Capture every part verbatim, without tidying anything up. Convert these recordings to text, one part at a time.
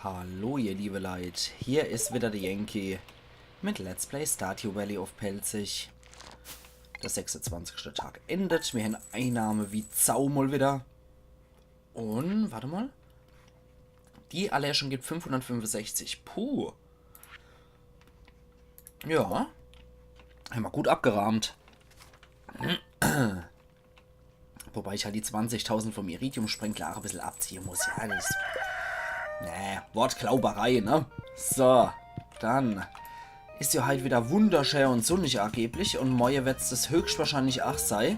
Hallo, ihr liebe Leit. Hier is wieder de Yankee mit Let's Play Stardew Valley uff Pälzisch. De sechsundzwanzigschte Tag endet. Mir hän Einnahme wie Sau mol wieder. Un, wart emol. Die Erlöschung gibt fünfhundertfünfundsechzig. Puh. Ja. Hämmer gut abgerahmt. Wobei ich halt die zwanzigtausend vom Iridium-Sprenkler ach e bissel abziehe muss. Ja, des. Nee, Wortklauberei, ne? So, dann is jo heit wieder wunderschää un sunnig angeblich un morje werd's des höchstwahrscheinlich ach sei.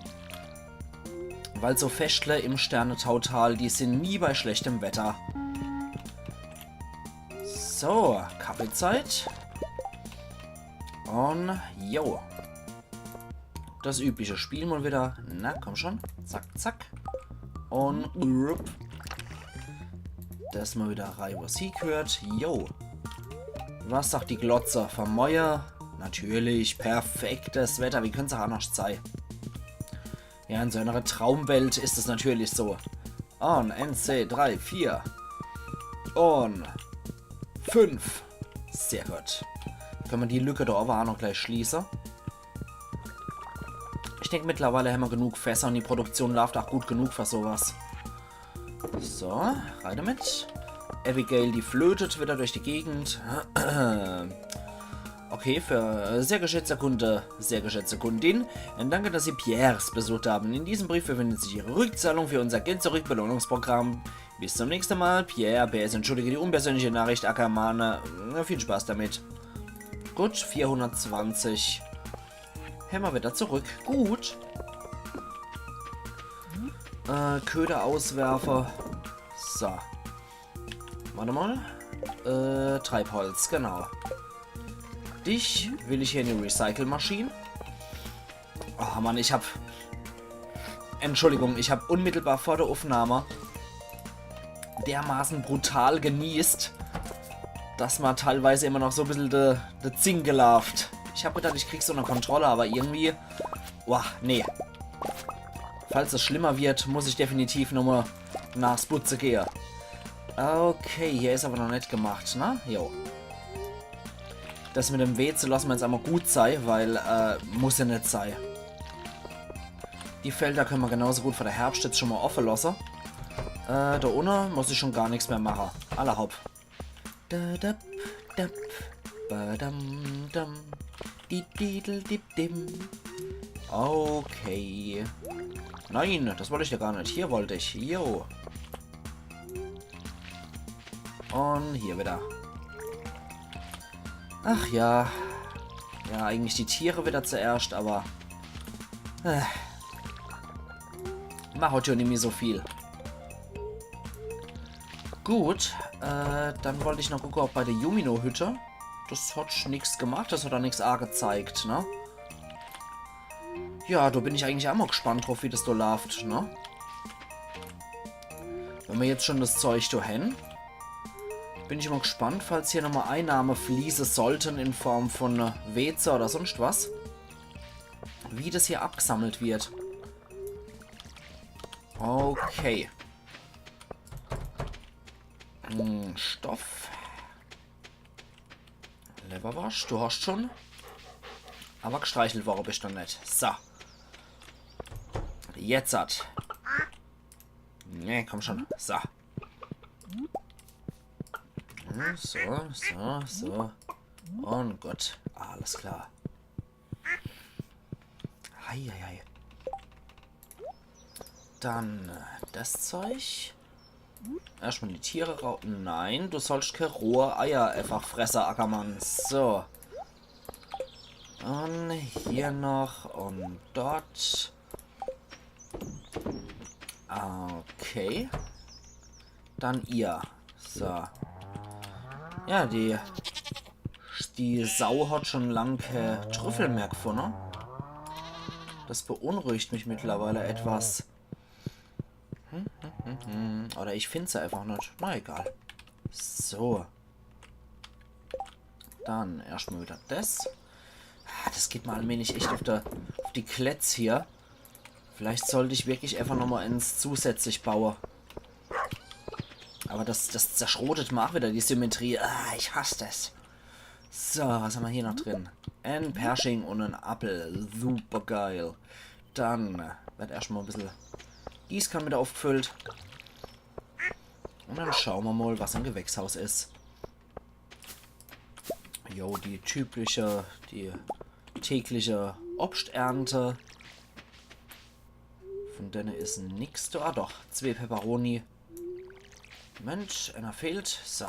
Weil so Feschtle im Sternetautal, die sin nie bei schlechtem Wetter. So, Kaffeezeit. Un, jo. Des übliche Spiel mol wieder. Na, komm schon. Zack, zack. Un, rup. Des mol wieder rei, wo's hiegheert. Jo. Was sagt die Glotze? Von morje? Natürlich, perfektes Wetter. Wie könnt's ach annerscht sei? Ja, in so ener Traumwelt is es natürlich so. Un, eens, zwei, drei, vier. Un fünf. Sehr gut. Könne mer die Lücke do owwe ach noch gleich schließe. Ich denk, mittlerweile hämmer genug Fässer un die Produktion laaft ach gut genug für so was. So, rei demit. Abigail, die flötet wieder durch die Gegend. Okay, für, äh, sehr geschätzter Kunde, sehr geschätzte Kundin. Äh, danke, dass Sie Pierres besucht haben. In diesem Brief befindet sich Ihre Rückzahlung für unser Geld-Zurück-Belohnungsprogramm. Bis zum nächsten Mal, Pierre. P S, entschuldige die unpersönliche Nachricht, Ackermann. Äh, viel Spaß damit. Gut, vierhundertzwanzig. Hämmer wieder zurück. Gut. Äh, Köder auswerfe. So. Wart emol. Äh, Treibholz, genau. Dich will ich hier in die Recycle-Maschine. Oh Mann, ich hab... Entschuldigung, ich hab unmittelbar vor der Uffnahme dermaßen brutal geniest, dass mer teilweise immer noch so e bissel de, de Zing gelaaft. Ich hab gedacht, ich krieg's unter Kontrolle, awwer irgendwie... Boah, nee. Falls es schlimmer wird, muss ich definitiv nomma nachs Butze gehe. Okay, hier is awwer noch net gemacht, ne? Jo. Des mit dem Weze losse mer jetzt emol gut sei, weil, äh, muss jo net sei. Die Felder könne mer genauso gut für de Herbscht jetzt schon mol offe losse. Äh, do unne muss ich schon gar nix mehr mache. Alla hopp. Da, da, da, ba, dam, dam. Di, di, dl, di, dim. Okay. Nein, des wollt ich jo gar net. Hier wollt ich. Jo. Un hier wieder. Ach ja. Ja, eigentlich die Tiere wieder zuerscht, awwer, äh, mer hot jo nimmi so viel. Gut, äh, dann wollt ich noch gucke, ob bei der Yumino-Hütte. Des hot nix gemacht, des hot do nix agezeigt, ne? Ja, do bin ich eigentlich ach mol gespannt druff, wie des do laaft, ne? Wenn mer jetzt schon des Zeug do hän, bin ich mol gespannt, falls hier nomma Einnahme fließe sollten in Form von, äh, Weze oder sonscht was, wie des hier abgesammelt wird. Okay. Hm, Stoff. Lewwerworscht, du hoscht schon. Awwer gstreichelt worre bischt noch net. So. Jetzt hat. Nee, komm schon. So. Hm, so, so, so. Un gut. Alles klar. Heieiei. Dann, äh, des Zeug. Erschtmol die Tiere rau... Nein, du sollscht kä rohe Eier eifach fresse, Ackermann. So. Un hier noch un dort. Okay. Dann ihr. So. Ja, die, die Sau hat schon lang kä Trüffel mehr gefunne. Des beunruhigt mich mittlerweile etwas. Hm, hm, hm, hm. Oder ich find se eifach net. Na egal. So. Dann erschtmol wieder des. Ah, des geht mer allmählich echt uff de, uff die Kletz hier. Vielleicht sollt ich wirklich eifach nomma eens zusätzlich baue. Aber das, das zerschrotet ma ach wieder die Symmetrie. Ah, ich hass das. So, was hammer hier noch drin? En Persching un en Appel. Supergeil. Dann werd erscht mal e bissel Gießkann wieder aufgefüllt. Un dann schaue ma mal, was im Gewächshaus is. Jo, die typische, die tägliche Obsternte. Von denne is nix da. Ah, doch, zwee Peperoni. Moment, einer fehlt. So.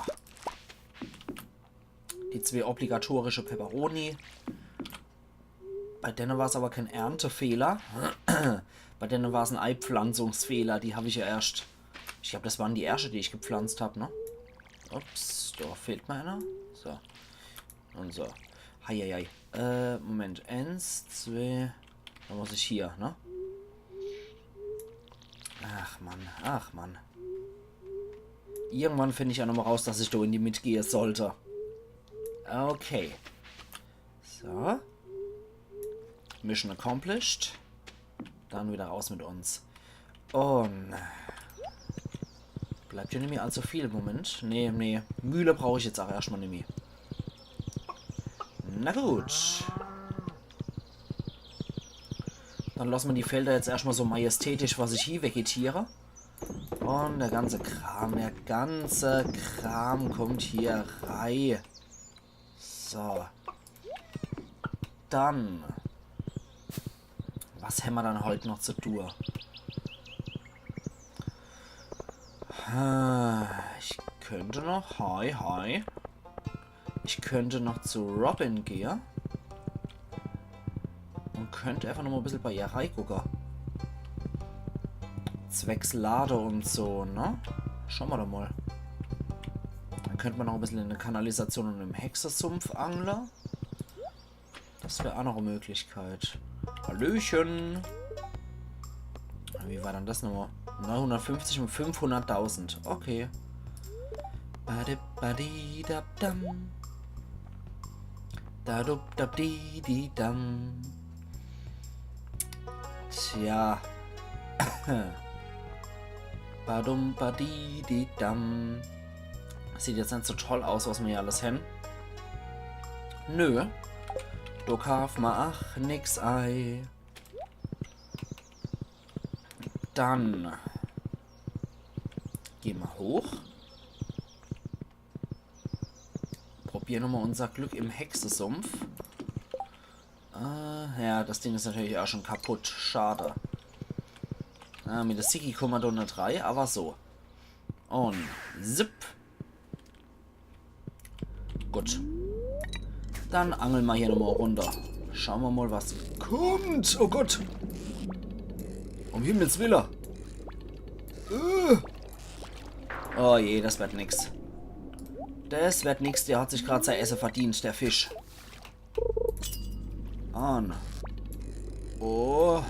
Die zwee obligatorische Peperoni. Bei denne war's aber kein Erntefehler. Bei denne war's en Eipflanzungsfehler. Die hab ich ja erscht. Ich glaub, das waren die erschte, die ich gepflanzt hab, ne? Ups, da fehlt mir einer. So. Un so. Heieiei. Äh, Moment. Eins, zwee. Da muss ich hier, ne? Ach Mann, ach Mann. Irgendwann find ich ja nochmal raus, dass ich da in die Mitt gehe sollte. Okay. So. Mission accomplished. Dann wieder raus mit uns. Un bleibt ja nimmi allzu viel im Moment. Nee, nee. Mühle brauch ich jetzt auch erscht mal nimmi. Na gut. Dann lasse ma die Felder jetzt erscht mal so majestätisch vor sich hie vegetiere. Un der ganze Kram, der ganze Kram kommt hier rei. So. Dann. Was hämmer dann heut noch zu tue? Ah, ich könnt noch. Hi, hi. Ich könnt noch zu Robin gehe. Un könnt einfach noch mal e bissel bei ihr reigucke. Zwecks Lade un so, ne? Schaue ma doch mal. Dann könnt ma noch e bissel in der Kanalisation un im Hexesumpf angle. Das wär auch noch e Möglichkeit. Hallöchen. Wie war dann das nochmal? Neunhundertfünfzig un fünfhunderttausend. Okay. Badibadidabdam. Dadubdabdididam. Tja. Badum badididam. Sieht jetzt net so toll aus, was mir hier alles hen. Nö. Do kaaf ma ach nix ei. Dann geh ma hoch. Probiere nochmal unser Glück im Hexesumpf. Äh, ja, das Ding is natürlich auch schon kaputt. Schade. Ah, mit der Siggi komme ma do net rei, aber so. Un zip. Gut. Dann angle ma hier nochmal runter. Schaue ma mal, was kommt. Oh Gott. Um Himmels Wille. Äh. Oh je, das werd nix. Das werd nix. Der hat sich grad sei Esse verdient, der Fisch. An. Oh.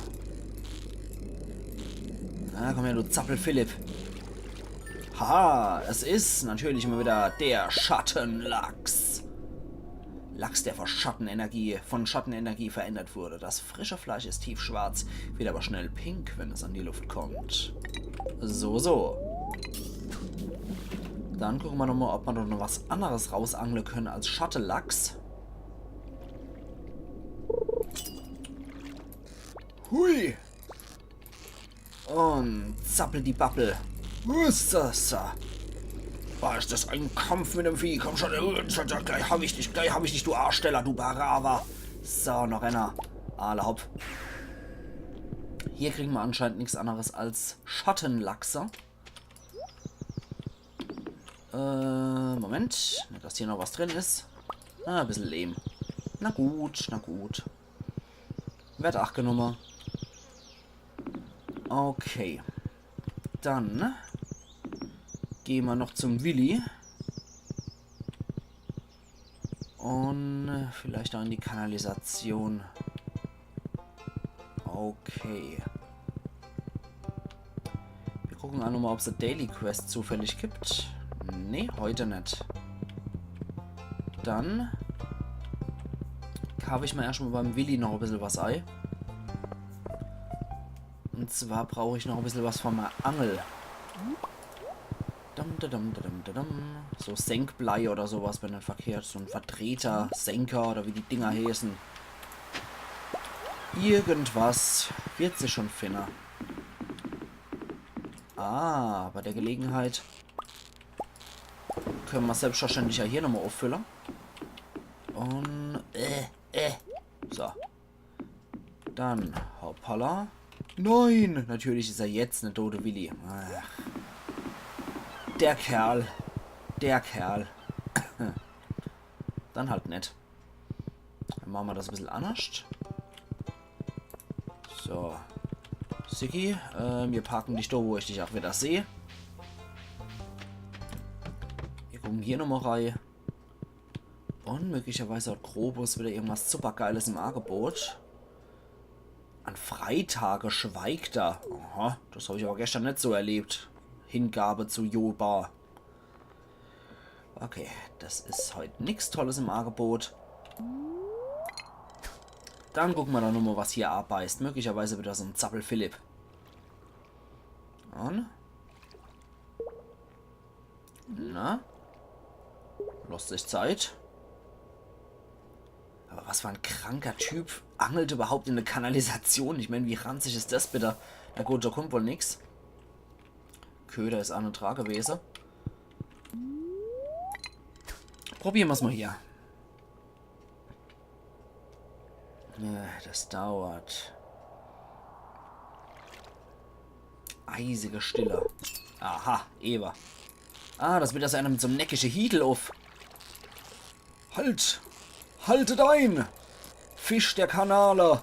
Na, komm her, du Zappel Philipp. Haha, es is natürlich immer wieder der Schattenlachs. Lachs, der von Schattenenergie, von Schattenenergie verändert wurde. Das frische Fleisch ist tiefschwarz, wird aber schnell pink, wenn es an die Luft kommt. So, so. Dann gucke ma nochmal, ob ma doch noch was anderes rausangle können als Schattenlachs. Hui! Un zappel die Bappel. Hussasa. War is das ein Kampf mit dem Vieh? Komm schon, gleich hab ich dich, gleich hab ich dich, du Arschsteller, du Baraver. So, noch einer. Alla hopp. Hier kriege ma anscheinend nix anderes als Schattenlachse. Äh, Moment. Net, dass hier noch was drin is. Ah, e bissel Lehm. Na gut, na gut. Werd aach genumme. Okay. Dann geh ma noch zum Willi. Un vielleicht noch in die Kanalisation. Okay. Mir gucke aach nochmal, ob's e Daily Quest zufällig gibt. Nee, heut net. Dann kaaf ich ma erscht mal beim Willi noch e bissel was ei. Un zwar brauch ich noch e bissel was von meiner Angel. Da Dadam, dadam, dadam. So Senkblei oder sowas, wenn net verkehrt. So en Vertreter, Senker oder wie die Dinger heißen. Irgendwas wird sich schon finden. Ah, bei der Gelegenheit können wir selbstverständlich ja hier nochmal auffüllen. Und, äh, äh. So. Dann, hoppala. Nein, natürlich ist er jetzt eine tote Willi. Ach. Der Kerl. Der Kerl. Dann halt net. Dann machen wir das ein bisschen anders. So. Siggi, äh, wir parken dich da, wo ich dich auch wieder sehe. Wir gucken hier nochmal rein. Und möglicherweise hat Krobus wieder irgendwas Supergeiles im Angebot. An Freitage schweigt er. Aha, das habe ich aber gestern nicht so erlebt. Hingabe zu Yoba. Okay, das ist heute nichts Tolles im Angebot. Dann gucken wir doch nochmal, was hier abbeißt. Möglicherweise wieder so ein Zappel Philipp. Und? Na? Lost sich Zeit. Aber was für ein kranker Typ angelt überhaupt in der Kanalisation? Ich meine, wie ranzig ist das bitte? Na gut, da kommt wohl nix. Köder ist auch noch dran gewesen. Probieren wir's mal hier. Äh, das dauert. Eisige Stille. Aha, Eva. Ah, das wird das einer mit so einem neckische Hiedel auf. Halt! Haltet ein! Fisch der Kanale!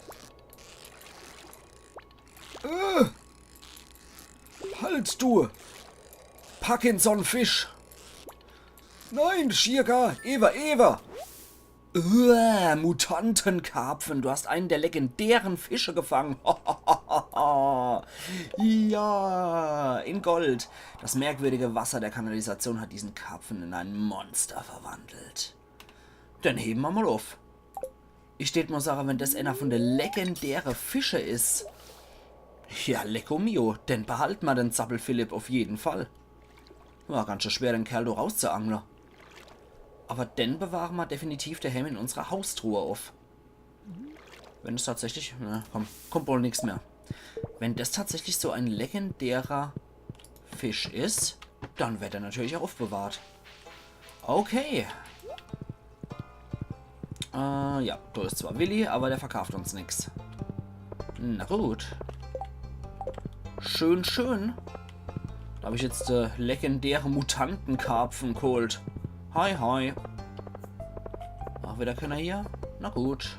Äh! Halt, du! Parkinson-Fisch! Nein, Shirka! Eva, Eva! Uah, Mutantenkarpfen, du hast einen der legendären Fische gefangen. Ja, in Gold. Das merkwürdige Wasser der Kanalisation hat diesen Karpfen in ein Monster verwandelt. Dann heben wir mal auf. Ich tät mal sagen, wenn das einer von der legendäre Fische is. Ja, lecko mio, dann behalten wir den Zappel Philipp auf jeden Fall. War ganz schön schwer, den Kerl da rauszuangeln. Aber den bewahren wir definitiv daheim in unserer Haustruhe auf. Wenn es tatsächlich, na komm, kommt wohl nichts mehr. Wenn das tatsächlich so ein legendärer Fisch ist, dann wird er natürlich auch aufbewahrt. Okay. Äh, ja, da ist zwar Willi, aber der verkauft uns nichts. Na gut. Schön, schön. Da habe ich jetzt äh, legendäre Mutantenkarpfen geholt. Hi, hi. Auch wieder keiner hier? Na gut.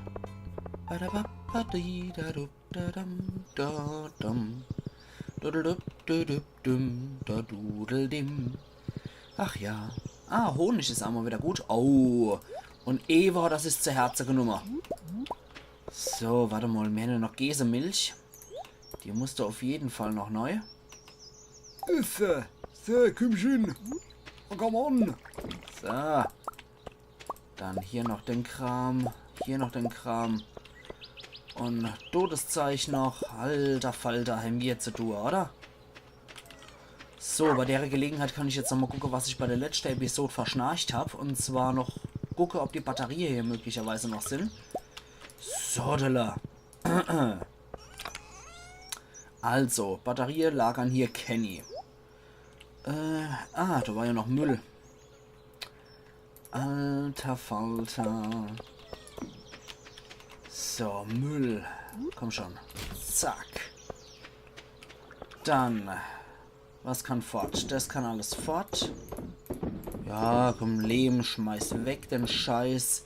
Ach ja. Ah, Honig ist auch mal wieder gut. Oh. Und Eva, das ist zu Herze genommen. So, warte mal, mir haben noch Gesemilch. Die musste auf jeden Fall noch neu. Ist, äh, so, komm schon. Oh, come on. So. Dann hier noch den Kram. Hier noch den Kram. Und Todeszeichen noch. Alter Falter, haben wir zu tun, oder? So, bei der Gelegenheit kann ich jetzt nochmal gucken, was ich bei der letzten Episode verschnarcht hab. Und zwar noch gucken, ob die Batterie hier möglicherweise noch sind. Sodele. Also, Batterie lagern hier Kenny. Äh, ah, da war ja noch Müll. Alter Falter. So, Müll. Komm schon. Zack. Dann. Was kann fort? Das kann alles fort. Ja, komm, Lehm, schmeiß weg den Scheiß.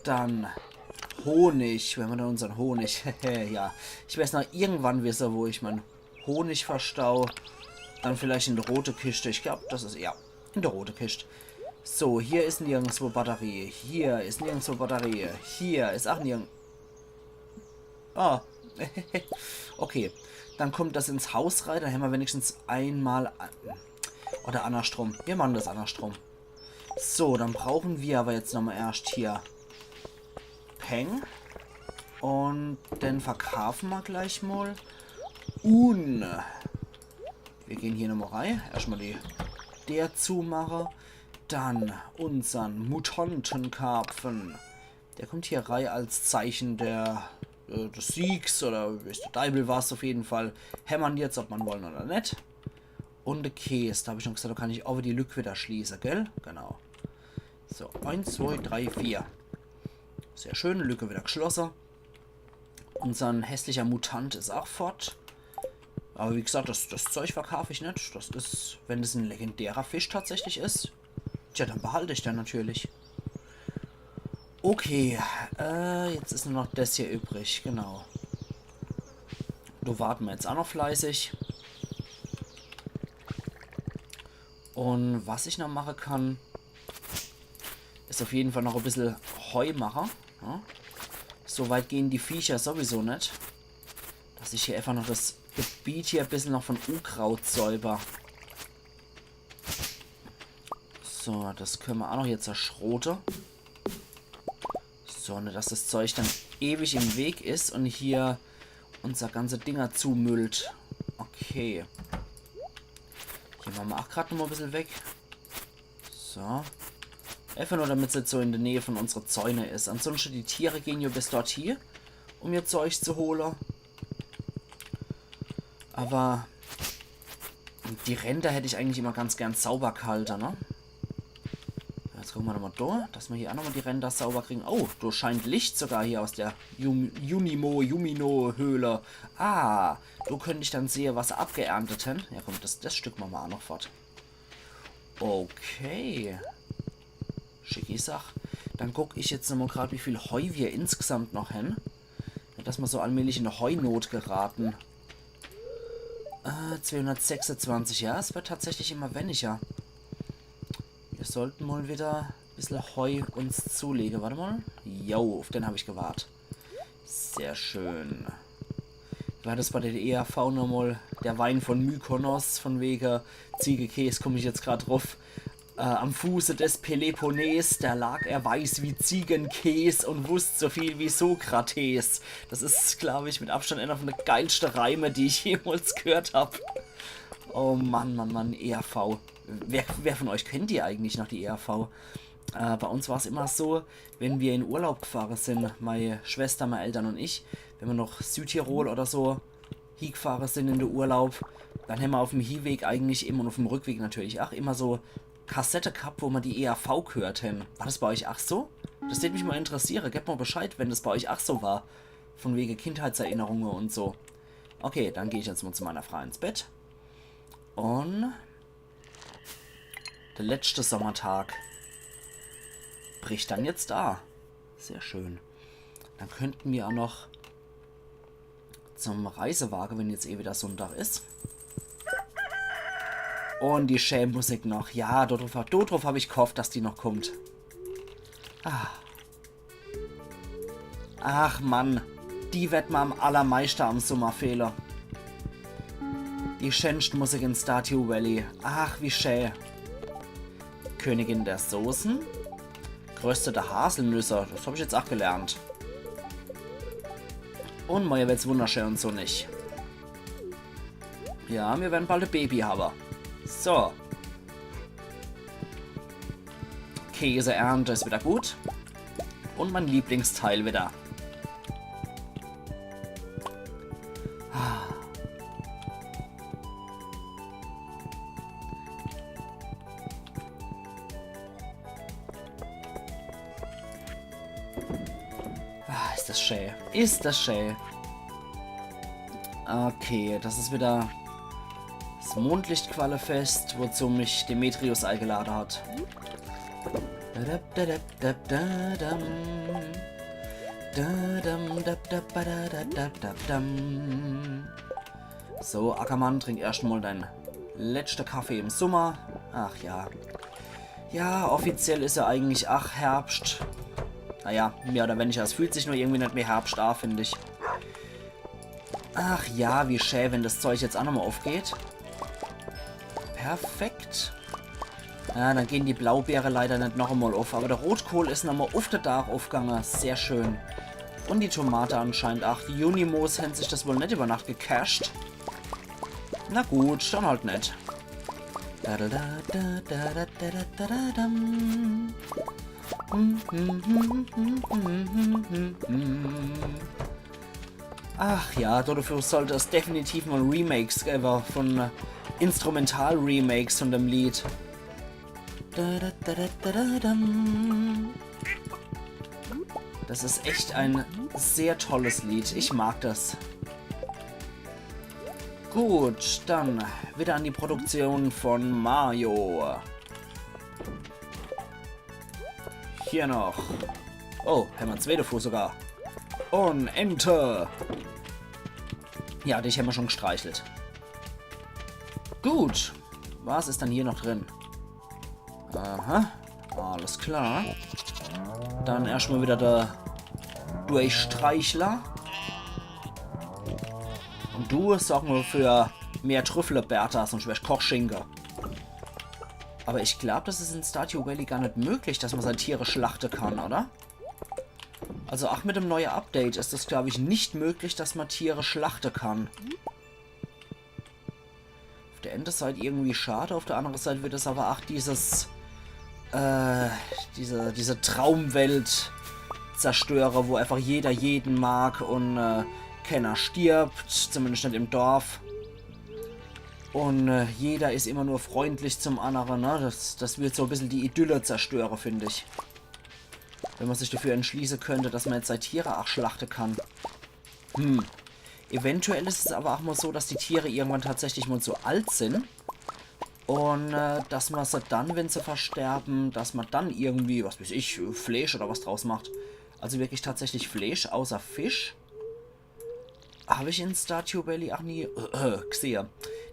Dann Honig. Wenn wir dann unseren Honig. Ja, ich werd's noch irgendwann wissen, wo ich meinen Honig verstau. Dann vielleicht in die rote Kiste. Ich glaub, das ist, ja, in die rote Kiste. So, hier ist nirgendwo Batterie. Hier ist nirgendwo Batterie. Hier ist auch nirgend... Ah. Okay. Dann kommt das ins Haus rein. Dann haben wir wenigstens einmal... An... Oder andersrum. Wir machen das andersrum. So, dann brauchen wir aber jetzt nochmal erst hier Peng. Und den verkaufen wir gleich mal. Un. Wir gehen hier nochmal rein. Erstmal die der zumache. Dann unsern Mutantenkarpfen. Der kommt hier rei als Zeichen der, äh, des Siegs oder weeß de Deiwel was. Uff jeden Fall hämmer'n jetzt, ob mer wolle oder net. Un de Kees, do hab ich schun gesagt, do kann ich awwer die Lück widder schließe, gell? Genau. So, eins, zwei, drei, vier. Sehr schön, Lücke widder gschlosse. Unsern hässlicher Mutant is ach fort. Awwer wie gesagt, des, des Zeug verkaaf ich net. Des is, wenn des en legendärer Fisch tatsächlich is, tja, dann behalt ich den natürlich. Okay, äh, jetzt is nur noch des hier übrig, genau. Do warte mer jetzt ach noch fleißig. Un was ich noch mache kann, is uff jeden Fall noch e bissel Heu mache. Ja? So weit gehn die Viecher sowieso net. Dass ich hier einfach noch des Gebiet hier e bissel noch vun Unkraut säuber. So, des kenne mer ach noch jetzt zerschrote. So, net, dass des Zeug dann ewig im Weg is un hier unser ganze Dinger zumüllt. Okay. Hier mache mer ach grad noch mol e bissel weg. So. Einfach nur, damit's jetzt so in de Näh vun unsere Zäune is. Ansunschte, die Tiere gehn jo bis dort hie, um ihr Zeug zu hole. Awwer die Ränder hätt ich eigentlich immer ganz gern sauber ghalte, ne? Jetzt gucke mer nochmol do, dass mer hier ach nochmol die Ränder sauber kriegen. Oh, do scheint Licht sogar hier aus der Yum Junimo, Yumino-Höhle. Ah, do könnt ich dann sehe, was se abgeerntet hen. Ja, komm, des, des Stück mache mer ach noch fort. Okay. Schicki Sach. Dann guck ich jetzt nochmol grad, wie viel Heu mer insgesamt noch hen. Net, dass mer so allmählich in e Heunot gerate. Äh, zweehunnertsechsunzwanzig, ja, es werd tatsächlich immer weniger. Mir sollte mol widder e bissel Heu uns zulege. Wart emol. Jo, uff den hab ich gewart. Sehr schön. War des bei de E A V nochmol der Wein vun Mykonos, vun wege Ziegekees, kumm ich jetzt grad druff. Äh, am Fuße des Peloponnes, da lag er weiß wie Ziegenkäs und wusst so viel wie Sokrates. Des is, glaab ich, mit Abstand ener vun de geilschte Reime, die ich jemols gehört hab. Oh Mann, Mann, Mann, E A V. Wer, wer vun euch kennt die eigentlich noch, die E A V? Äh, bei uns war's immer so, wenn mer in Urlaub gfahre sin, mei Schwester, mei Eltern und ich, wenn mer noch Südtirol oder so hiegfahre sin in de Urlaub, dann hämmer uff'm Hieweg eigentlich immer und uff'm Rückweg natürlich ach immer so Kassette ghabt, wo mer die E A V gehört hen. War des bei euch ach so? Des tät mich mol interessiere. Gebt mol Bescheid, wenn des bei euch ach so war. Vun wege Kindheitserinnerunge und so. Okay, dann geh ich jetzt mol zu meiner Fraa ins Bett. Und de letschte Sommertag bricht dann jetzt a. Sehr schön. Dann könnten mer a noch zum Reisewage, wenn jetzt eh widder Sunndag is. Und die schää Musik noch. Ja, do druff, do druff hab ich ghofft, dass die noch kummt. Ah. Ach Mann, die werd mer am allermeischte am Summer fehle. Die schänscht Musik in Stardew Valley. Ach, wie schää. Königin der Soßen. Geröstete Haselnüsse. Des hab ich jetzt ach gelernt. Und morje werd's wunderschää und sunnig. Ja, mir werden bald e Baby hawwe. So. Käseernte is widder gut. Und mein Lieblingsteil widder. Ah. Ah, is des schää. Is des schää. Okay, des is widder des Mondlichtquallefest, wozu mich Demetrius eigelade hat. So, Ackermann, trink erscht mol dein letschte Kaffee im Summer. Ach ja. Ja, offiziell is jo eigentlich ach Herbscht. Naja, mehr oder weniger. Es fühlt sich nur irgendwie net wie Herbscht a, find ich. Ach ja, wie schää, wenn des Zeug jetzt a nochmol uffgeht. Perfekt. Ja, dann gehn die Blaubeere leider net nochemol uff, awwer de Rotkohl is nochmol uff de Daach uffgange. Sehr schön. Und die Tomate anscheinend ach. Die Junimos hän sich des wohl net iwwer Nacht gecached. Na gut, dann halt net. Da, da, da, da, da, da, da, da, da, dam. Ach ja, dafür sollte es definitiv mal Remakes geben, von äh, Instrumental-Remakes von dem Lied. Da, da, da, da, da, da, dam. Das ist echt ein sehr tolles Lied. Ich mag das. Gut, dann wieder an die Produktion von Mario. Hier noch. Oh, hämmer zwee devun sogar. Und Ente. Ja, dich hämmer schon gestreichelt. Gut. Was ist dann hier noch drin? Aha. Alles klar. Dann erstmal wieder der Durchstreichler. Und du, sorg nur für mehr Trüffel, Bertha, sonst wär ich Kochschinke. Aber ich glaub, das ist in Stardew Valley gar nicht möglich, dass man sei Tiere schlachten kann, oder? Also auch mit dem neuen Update ist es, glaub ich, nicht möglich, dass man Tiere schlachten kann. Auf der einen Seite irgendwie schade, auf der anderen Seite wird es aber auch dieses, äh, diese, diese Traumwelt zerstören, wo einfach jeder jeden mag und äh, keiner stirbt, zumindest nicht im Dorf. Und äh, jeder ist immer nur freundlich zum anderen, ne? Das, das wird so ein bisschen die Idylle zerstören, finde ich. Wenn man sich dafür entschließen könnte, dass man jetzt sei Tiere auch schlachten kann. Hm. Eventuell ist es aber auch mal so, dass die Tiere irgendwann tatsächlich mal so alt sind. Und äh, dass man sie dann, wenn sie versterben, dass man dann irgendwie, was weiß ich, Fleisch oder was draus macht. Also wirklich tatsächlich Fleisch, außer Fisch. Habe ich in Stardew Valley auch nie äh, äh, gesehen.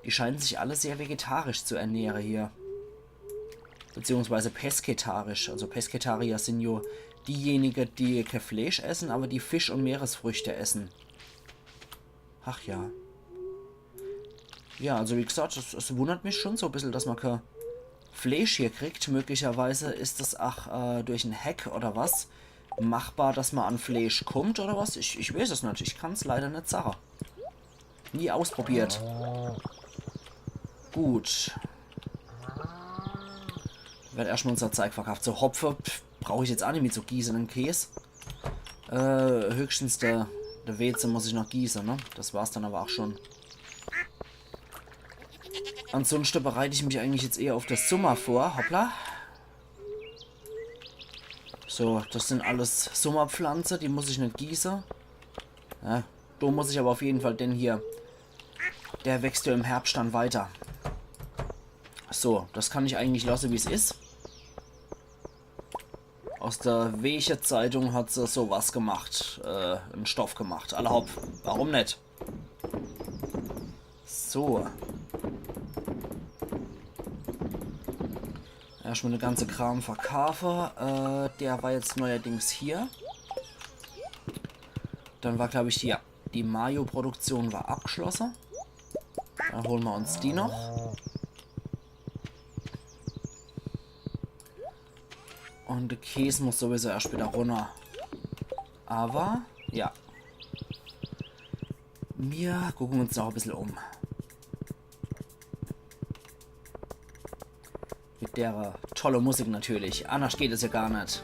Die scheinen sich alle sehr vegetarisch zu ernähren hier. Beziehungsweise pesketarisch. Also Pesketarier sind ja diejenigen, die kein Fleisch essen, aber die Fisch und Meeresfrüchte essen. Ach ja. Ja, also wie gesagt, es, es wundert mich schon so ein bisschen, dass man kein Fleisch hier kriegt. Möglicherweise ist es auch äh, durch einen Hack oder was machbar, dass man an Fleisch kommt oder was. Ich, ich weiß es nicht. Ich kann es leider nicht sagen. Nie ausprobiert. Gut. Wird erstmal unser Zeug verkauft. So Hopfen brauche ich jetzt auch nicht mehr zu gießen, den Käse. Äh, höchstens der, der Weizen muss ich noch gießen, ne? Das war's dann aber auch schon. Ansonsten bereite ich mich eigentlich jetzt eher auf das Sommer vor. Hoppla. So, das sind alles Sommerpflanzen, die muss ich nicht gießen. Ja, da muss ich aber auf jeden Fall den hier. Der wächst ja im Herbst dann weiter. So, das kann ich eigentlich lassen, wie es ist. Aus der Weche-Zeitung hat sie sowas gemacht. Äh, einen Stoff gemacht. Alla hopp. Warum nicht? So. Erstmal eine ganze Kram verkaufen. Äh, der war jetzt neuerdings hier. Dann war, glaube ich, die, ja, die Mario-Produktion war abgeschlossen. Dann holen wir uns die noch. Und der Käse muss sowieso erst wieder runter. Aber, ja. Wir gucken uns noch ein bisschen um. Mit der äh, tolle Musik natürlich. Anders geht es ja gar nicht.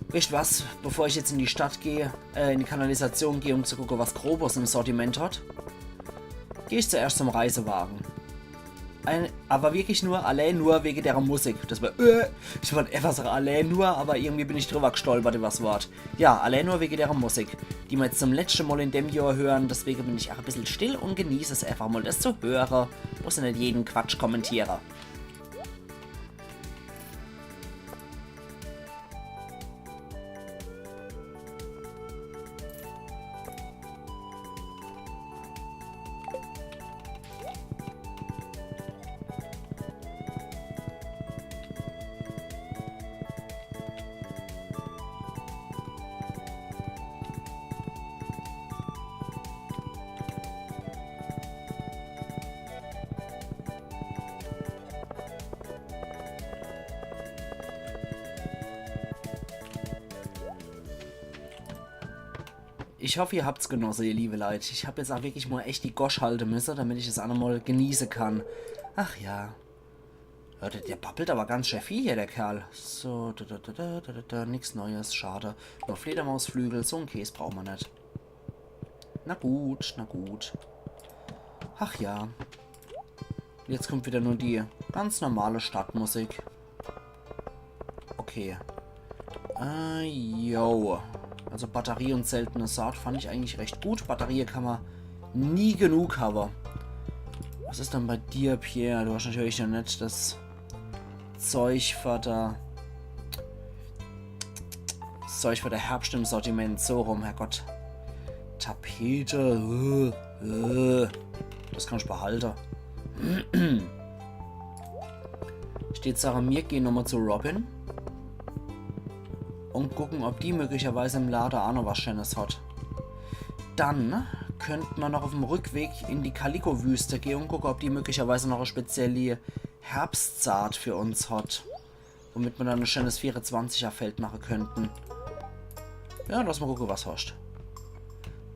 Wisst was? Bevor ich jetzt in die Stadt gehe, äh, in die Kanalisation gehe, um zu gucken, was Krobus im Sortiment hat, gehe ich zuerst zum Reisewagen. Ein, aber wirklich nur, allein nur wegen der Musik. Das war, äh, ich wollte einfach sagen, allein nur, aber irgendwie bin ich drüber gestolpert über das Wort. Ja, allein nur wegen der Musik, die wir jetzt zum letzten Mal in dem Jahr hören. Deswegen bin ich auch ein bisschen still und genieße es einfach mal, das zu hören. Muss ja nicht jeden Quatsch kommentieren. Ich hoffe, ihr habt's genosse, ihr liebe Leit. Ich hab jetzt auch wirklich mal echt die Gosch halte müsse, damit ich es auch noch mal genieße kann. Ach ja. Äh, der, der babbelt aber ganz schön viel hier, der Kerl. So, da, da, da, da, da, da, da, nix Neues, schade. Nur Fledermausflügel, so en Käs brauche mer net. Na gut, na gut. Ach ja. Jetzt kommt wieder nur die ganz normale Stadtmusik. Okay. Äh, yo. Also Batterie und seltene Saat fand ich eigentlich recht gut. Batterie kann man nie genug haben. Was ist dann bei dir, Pierre? Du hast natürlich noch net das Zeug für der, das Zeug für der Herbst im Sortiment. So rum, Herrgott. Tapete. Äh, äh. Das kann ich behalte. Steht Sache, mir gehen nochmal zu Robin und gucken, ob die möglicherweise im Lade auch noch was Schönes hat. Dann könnte man noch auf dem Rückweg in die Kaliko-Wüste gehen und gucken, ob die möglicherweise noch eine spezielle Herbstsaat für uns hat. Womit wir dann ein schönes vierundzwanziger Feld machen könnten. Ja, lass mal gucken, was hast.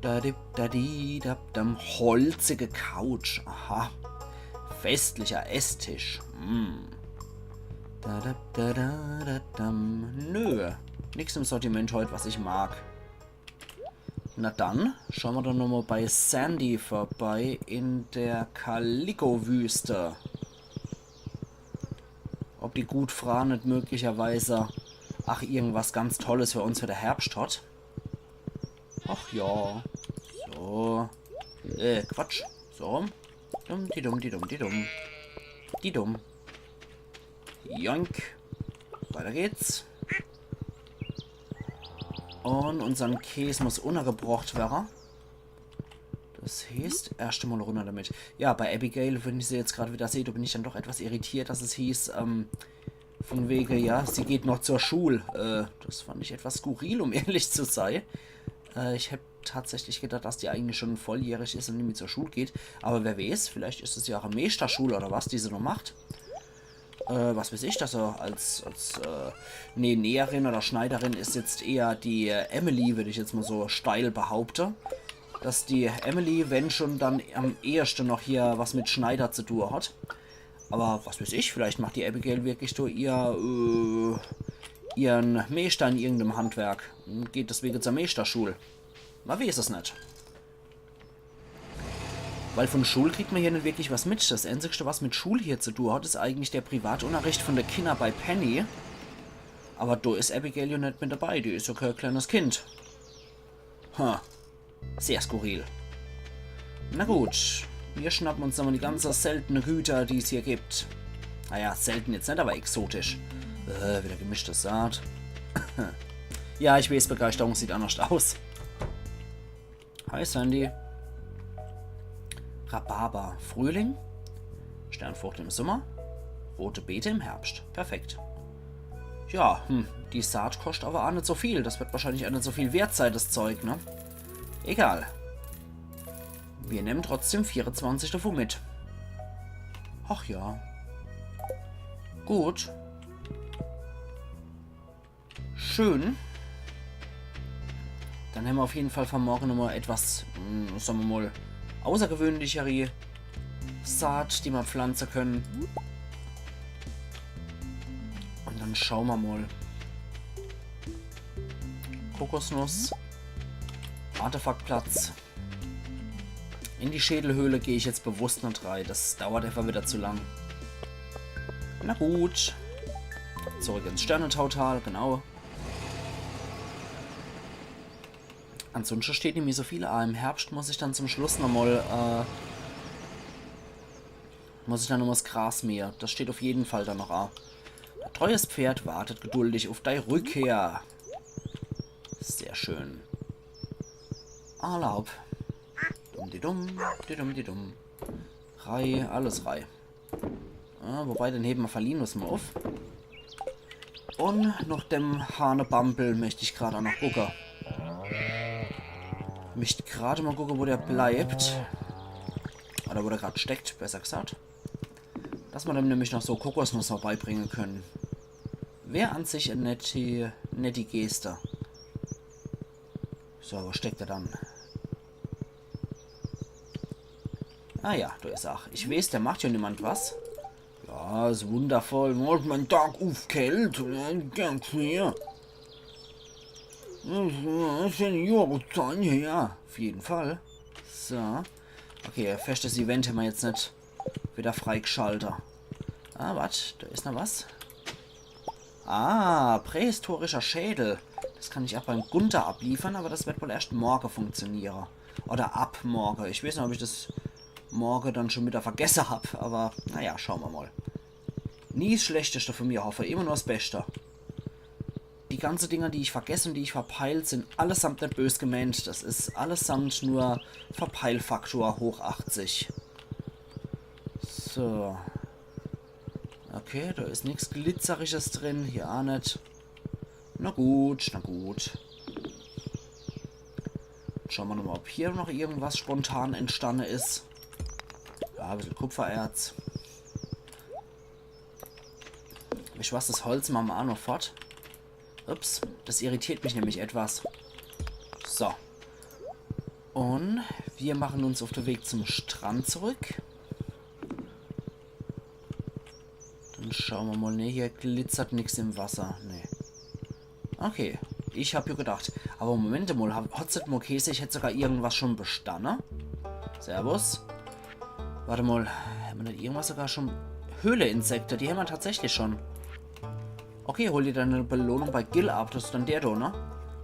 Da, di, da, di, da, da, holzige Couch. Aha. Festlicher Esstisch. Hm. Da, da, da, da, da, da. Nö. Nix im Sortiment heute, was ich mag. Na dann, schauen wir doch nochmal bei Sandy vorbei in der Kaliko-Wüste. Ob die gut Fraa nicht möglicherweise, ach, irgendwas ganz Tolles für uns für der Herbst hat. Ach ja. So. Äh, Quatsch. So rum. Dumm, di dumm, di dumm, di dumm. Di dumm. Joink. Weiter geht's. Und unsern Käs muss untergebracht werden. Das heißt, erst einmal runter damit. Ja, bei Abigail, wenn ich sie jetzt gerade wieder sehe, da bin ich dann doch etwas irritiert, dass es hieß, ähm, von wegen, ja, sie geht noch zur Schule. Äh, das fand ich etwas skurril, um ehrlich zu sein. Äh, ich hätte tatsächlich gedacht, dass die eigentlich schon volljährig ist und nicht mehr zur Schule geht. Aber wer weiß, vielleicht ist es ja auch eine Meisterschule oder was, die sie noch macht. Äh, was weiß ich, dass er als, als äh, nee, Näherin oder Schneiderin ist jetzt eher die äh, Emily, würde ich jetzt mal so steil behaupten. Dass die Emily, wenn schon, dann am ehesten noch hier was mit Schneider zu tun hat. Aber was weiß ich, vielleicht macht die Abigail wirklich so ihr, äh, ihren Meister in irgendeinem Handwerk. Und geht deswegen zur Meisterschule. Man weiß es nicht. Weil von Schul kriegt man hier nicht wirklich was mit. Das Einzigste, was mit Schul hier zu tun hat, ist eigentlich der Privatunterricht von der Kinder bei Penny. Aber da ist Abigail ja nicht mit dabei. Die ist ja kein kleines Kind. Ha. Sehr skurril. Na gut. Wir schnappen uns nochmal die ganze seltene Güter, die es hier gibt. Naja, selten jetzt nicht, aber exotisch. Äh, wieder gemischte Saat. Ja, ich weiß, Begeisterung sieht anders aus. Hi Sandy. Rhabarber, Frühling. Sternfrucht im Sommer. Rote Beete im Herbst. Perfekt. Ja, hm, die Saat kostet aber auch nicht so viel. Das wird wahrscheinlich auch nicht so viel wert sein, das Zeug, ne? Egal. Wir nehmen trotzdem vierundzwanzig davon mit. Ach ja. Gut. Schön. Dann haben wir auf jeden Fall für morgen nochmal etwas, mm, sagen wir mal, außergewöhnlichere Saat, die wir pflanzen können. Und dann schauen wir mal. Kokosnuss. Artefaktplatz. In die Schädelhöhle gehe ich jetzt bewusst nicht rein. Das dauert einfach wieder zu lang. Na gut. Zurück ins Sternentautal, genau. Ansonsten steht nämlich so viel an. Im Herbst muss ich dann zum Schluss nochmal, äh, muss ich dann nochmal das Gras mähen. Das steht auf jeden Fall dann noch an. Ein treues Pferd wartet geduldig auf deine Rückkehr. Sehr schön. Alla hopp. Dumm di dumm, di dumm di dumm. Rei, alles rei. Ah, wobei, den heben wir, verlieren wir's mal auf. Und noch dem Hanebambel möchte ich gerade noch gucken. Möchte gerade mal gucken, wo der bleibt. Oder wo der gerade steckt, besser gesagt. Dass wir dem nämlich noch so Kokosnuss vorbeibringen können. Wär an sich eine nette, nette Geste. So, wo steckt er dann? Ah ja, da ist er. Ich weiß, der macht ja niemand was. Ja, Ah, is wundervoll. Macht mein Tag uff Kält. Ja, gern hier. Das is ja Jahreszeit her. Auf jeden Fall. So. Okay, festes Event hämmer jetzt net wieder freigschalte. Ah, wat? Do is noch was. Ah, prähistorischer Schädel. Das kann ich auch beim Gunther abliefern, aber das wird wohl erst morge funktioniere. Oder ab morge. Ich weiß net, ob ich das morge dann schon wieder vergesse hab, aber naja, schaue mer mal. Nie 's Schlechteste von mir hoffe, immer nur 's Beste. Die ganze Dinger, die ich vergesse und die ich verpeil, sind allesamt net bös gemeint. Das is allesamt nur Verpeilfaktor hoch achtzig. So. Okay, da is nix Glitzeriges drin, hier auch net. Na gut, na gut. Schaue mer nochmal, ob hier noch irgendwas spontan entstanne is. Ja, ein bisschen Kupfererz. Ich was, das Holz mache mer auch noch fort. Ups, das irritiert mich nämlich etwas. So. Und wir machen uns auf den Weg zum Strand zurück. Dann schaue mer mal. Ne, hier glitzert nix im Wasser. Ne. Okay, ich hab ja gedacht. Aber Moment mal, hab, hat's net mal geheiße, ich hätt sogar irgendwas schon bestanne? Servus. Warte mal, hämmer net irgendwas sogar schon? Höhleinsekte, die hämmer tatsächlich schon. Okay, hol dir deine Belohnung bei Gil ab, das is dann der da, ne?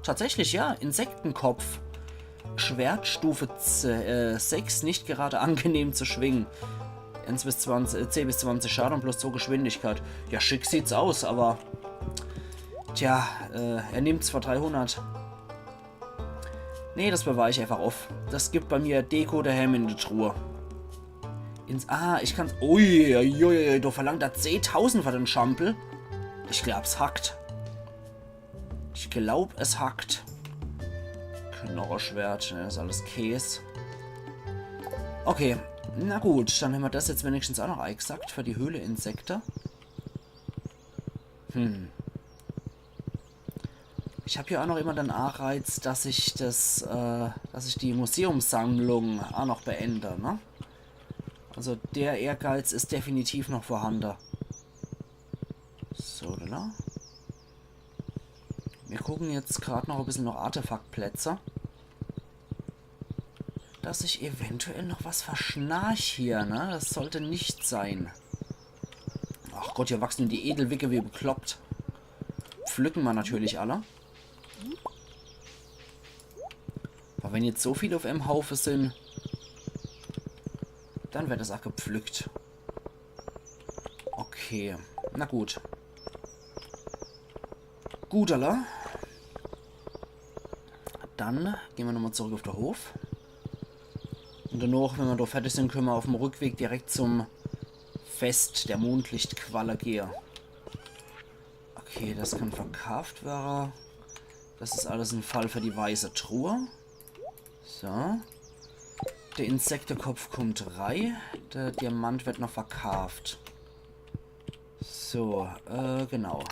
Tatsächlich, ja, Insektenkopf. Schwert Stufe z-, äh, sechs, nicht gerade angenehm zu schwingen. Eins bis zwanzig, äh, zehn bis zwanzig Schade und plus zwei Geschwindigkeit. Ja, schick sieht's aus, aber tja, äh, er nimmt's für dreihundert. Nee, das bewahre ich einfach auf. Das gibt bei mir Deko daheim in der Truhe. Ins, ah, ich kann's, ui, ui, ui, ui, da verlangt er zehntausend für den Schampel. Ich glaub's hackt. Ich glaub, es hackt. Knocheschwert, ne, is alles Käs. Okay, na gut, dann hämmer das jetzt wenigstens auch noch eingesackt für die Höhleinsekte. Hm. Ich hab hier auch noch immer den Anreiz, dass ich das, äh, dass ich die Museumssammlung auch noch beende, ne? Also der Ehrgeiz is definitiv noch vorhanden. So, oder? Wir gucken jetzt grad noch ein bisschen nach Artefaktplätze. Dass ich eventuell noch was verschnarch hier, ne? Das sollte nicht sein. Ach Gott, hier wachsen die Edelwicke wie bekloppt. Pflücken wir natürlich alle. Aber wenn jetzt so viel auf em Haufe sind, dann wird das auch gepflückt. Okay, na gut. Gut, alla. Dann gehen wir nochmal zurück auf den Hof. Und danach, wenn wir da fertig sind, können wir auf dem Rückweg direkt zum Fest der Mondlichtqualle gehen. Okay, das kann verkauft werden. Das ist alles ein Fall für die weiße Truhe. So. Der Insektekopf kommt rein. Der Diamant wird noch verkauft. So, äh, genau.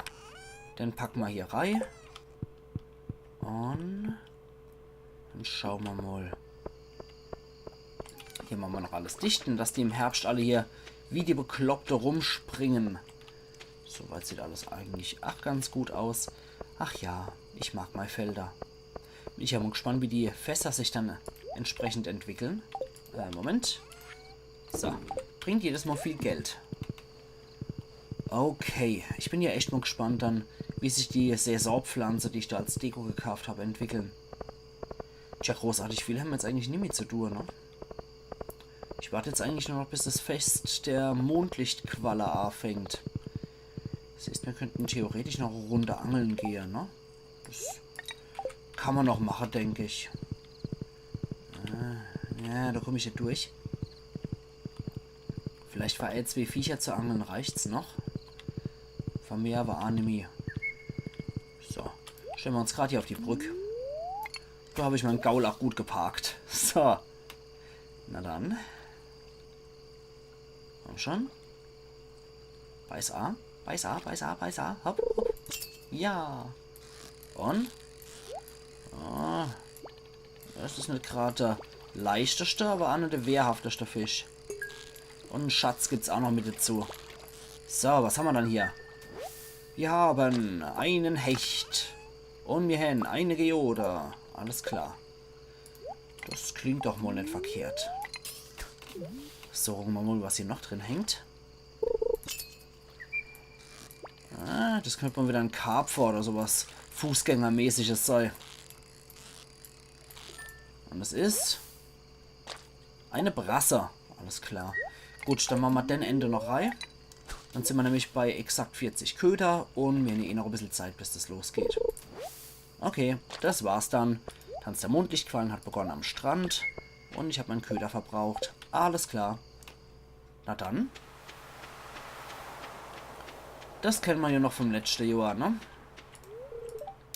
Den packen wir hier rein. Und dann schauen wir mal. Hier machen wir noch alles dicht, dass die im Herbst alle hier wie die Bekloppte rumspringen. Soweit sieht alles eigentlich auch ganz gut aus. Ach ja, ich mag meine Felder. Bin ich ja mal gespannt, wie die Fässer sich dann entsprechend entwickeln. Äh, Moment. So, bringt jedes Mal viel Geld. Okay, ich bin ja echt mal gespannt dann, wie sich die Saisonpflanze, die ich da als Deko gekauft habe, entwickeln. Tja, großartig viel haben wir jetzt eigentlich nimmi zu tun, ne? Ich warte jetzt eigentlich nur noch, bis das Fest der Mondlichtqualle anfängt. Das heißt, wir könnten theoretisch noch eine Runde angeln gehen, ne? Das kann man noch machen, denk ich. Äh, ja, da komm ich nicht durch. Vielleicht für ein, zwei Viecher zu angeln reicht's noch. Für mehr aber auch nimmi. So, stellen wir uns grad hier auf die Brück. Da habe ich meinen Gaul auch gut geparkt. So. Na dann. Komm schon. Beiß a, beiß a, beiß a, beiß a. Hopp, hopp. Ja. Und? Oh. Das is net grad der leichteste, aber auch net der wehrhafteste Fisch. Und einen Schatz gibt's auch noch mit dazu. So, was hammer dann hier? Wir haben einen Hecht. Und wir haben eine Geode. Alles klar. Das klingt doch mal net verkehrt. So, gucke mer mal, was hier noch drin hängt. Ah, das könnte mal wieder en Karpfer oder sowas Fußgängermäßiges sei. Und es is eine Brasse. Alles klar. Gut, dann mache mer den Ende noch rei. Dann sin mer nämlich bei exakt vierzig Köder und mir hän eh noch e bissel Zeit, bis das losgeht. Okay, das war's dann. Tanz der Mondlichtquallen hat begonnen am Strand und ich hab mein Köder verbraucht. Alles klar. Na dann. Das kenne mer ja noch vom letschte Johr, ne?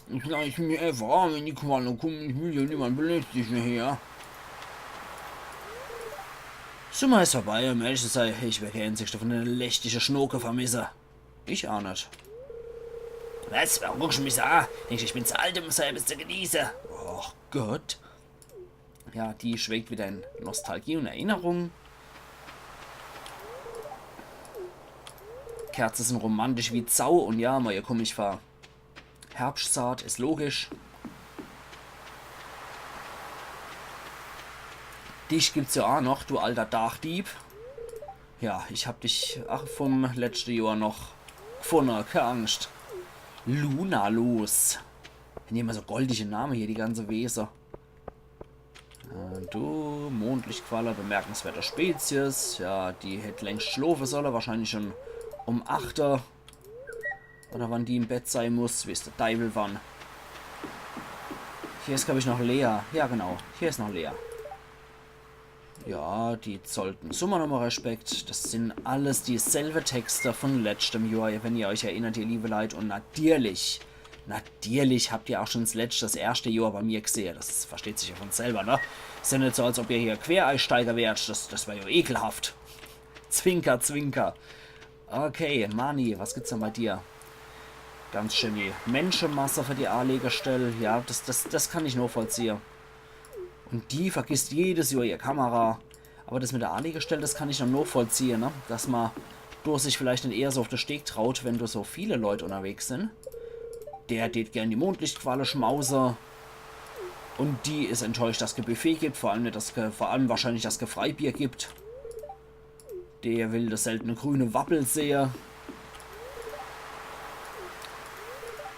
Ich lass mich einfach an, wenn die Qualle kommen. Ich will ja niemand belästige hier. Summer is vorbei, um ehrlich zu sei, ich will kee einzigste von denne lästige Schnoke vermisse. Ich aa net. Was? Warum guckscht du mich so an? Denkst du, ich bin zu alt, um so etwas zu genieße? Och Gott. Ja, die schwelgt wieder in Nostalgie und Erinnerung. Kerze sin romantisch wie Sau und ja, mer, hier komm ich vor. Herbstsaat is logisch. Dich gibt's ja aa noch, du alter Dachdieb. Ja, ich hab dich ach vom letschte Johr noch gfunne, kee Angscht. Lunalos. Hän immer so goldige Name hier, die ganze Wese. Äh, du, Mondlichtqualle, bemerkenswerte Spezies. Ja, die hätt längst schlofe solle, wahrscheinlich schon um achte. Oder wann die im Bett sei muss, weeß de Deiwel wann. Hier is, glaab ich, noch Lea. Ja, genau. Hier is noch Lea. Ja, die zollt em Summer nochmal Respekt. Das sin alles dieselbe Texte von letschtem Johr, wenn ihr euch erinnert, ihr liebe Leit. Und natierlich, natierlich habt ihr aa schon 's letschte, das erschte Johr bei mir gesehe. Das versteht sich ja von selber, ne? Is ja net so, als ob ihr hier Quereinsteiger wärt. Das, das wär ja ekelhaft. Zwinker, zwinker. Okay, Marnie, was gibt's denn bei dir? Ganz schön die Menschemasse für die Anlegestell. Ja, das, das, das kann ich nochvollziehe. Und die vergisst jedes Johr ihr Kamera. Aber das mit der Anlegestell, das kann ich noch nochvollziehe, ne? Dass ma do sich vielleicht net eher so auf de Steg traut, wenn do so viele Leut unterwegs sin. Der tät gern die Mondlichtqualle schmause. Und die is enttäuscht, dass kee Buffet gibt. Vor allem, net das, Ge- vor allem wahrscheinlich, dass kee Freibier gibt. Der will das seltene grüne Wabbel sehe.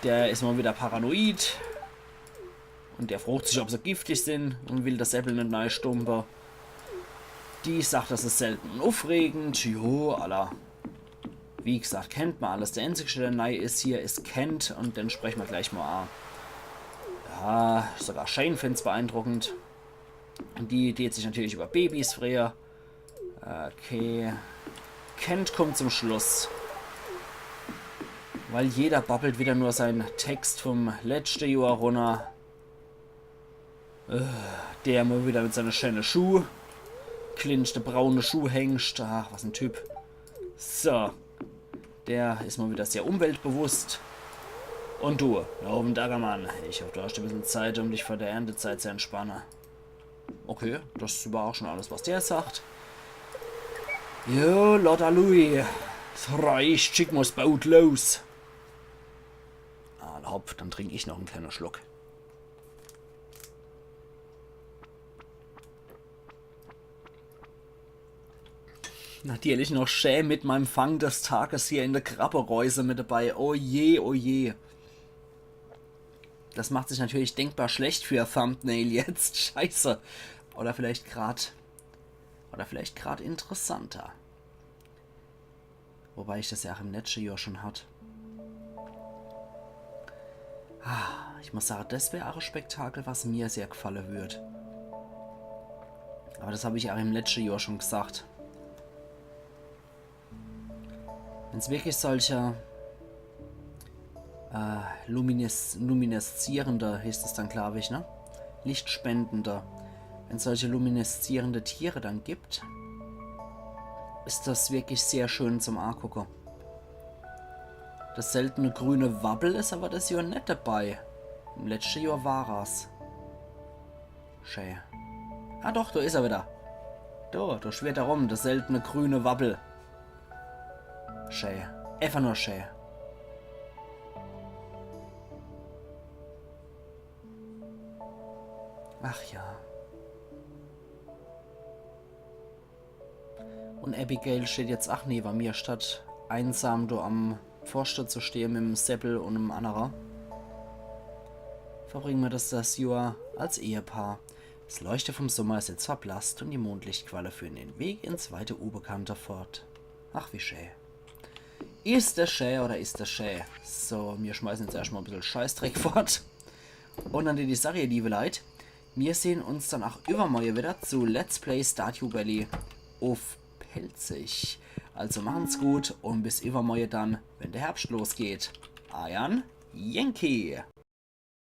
Der is mal wieder paranoid. Und der frocht sich, ob se giftig sin und will das Äppel net nei stumpe. Die sagt, das is selten und uffregend. Jo, alla. Wie gesagt, kennt ma alles. Der einzigste, der nei is hier, is Kent und den spreche ma gleich mal an. Ja, sogar Shane find's beeindruckend. Und die tät sich natürlich über Babys freue. Okay. Kent kommt zum Schluss. Weil jeder babbelt wieder nur sein Text vom letschte Johr runner. Äh, der mal wieder mit seine schöne Schuh. Clinch, de braune Schuhhengscht. Ach, was en Typ. So. Der is mal wieder sehr umweltbewusst. Und du, do owwe, Ackermann. Ich hoff, du hascht e bissel Zeit, um dich vor der Erntezeit zu entspanne. Okay, das war auch schon alles, was der sagt. Jo, Lotta Louis. Es reicht, schick mal's Boot los. Ah, hopp, dann trink ich noch en kleine Schluck. Natürlich noch schä mit meinem Fang des Tages hier in der Krabbereuse mit dabei. Oh je, oh je. Das macht sich natürlich denkbar schlecht für Thumbnail jetzt. Scheiße. Oder vielleicht grad. Oder vielleicht grad interessanter. Wobei ich das ja auch im letschte Johr schon hat. Ah, ich muss sagen, das wär auch e Spektakel, was mir sehr gefalle würd. Aber das hab ich auch im letschte Johr schon gesagt. Wenn's wirklich solche äh, lumines lumineszierende, heißt es dann, glaub ich, ne? Lichtspendende. Wenn solche lumineszierende Tiere dann gibt, ist das wirklich sehr schön zum Angucke. Das seltene grüne Wabbel ist aber das Johr net dabei. Im letschte Johr war er's. Schä. Ah doch, do is er wieder. Do, do schwirrt er rum, das seltene grüne Wabbel. Schä. Einfach nur schä. Ach ja. Un Abigail steht jetzt ach newe mir, statt einsam do am Pfoste zu stehe mit em Seppel un em annere. Verbringe mir das, das Johr als Ehepaar. Das Leuchte vom Sommer ist jetzt verblasst und die Mondlichtqualle führen den Weg ins weite Unbekannte fort. Ach, wie schä. Is das schä oder is das schä? So, mir schmeißen jetzt erschtmal e bissel Scheißdreck fort. Un an die Sache, ihr liebe Leit, mir sehn uns dann ach iwwermorje wieder zu Let's Play Stardew Valley uff Pälzisch. Also machen's gut un bis iwwermorje dann, wenn der Herbscht losgeht. Eier Yankee.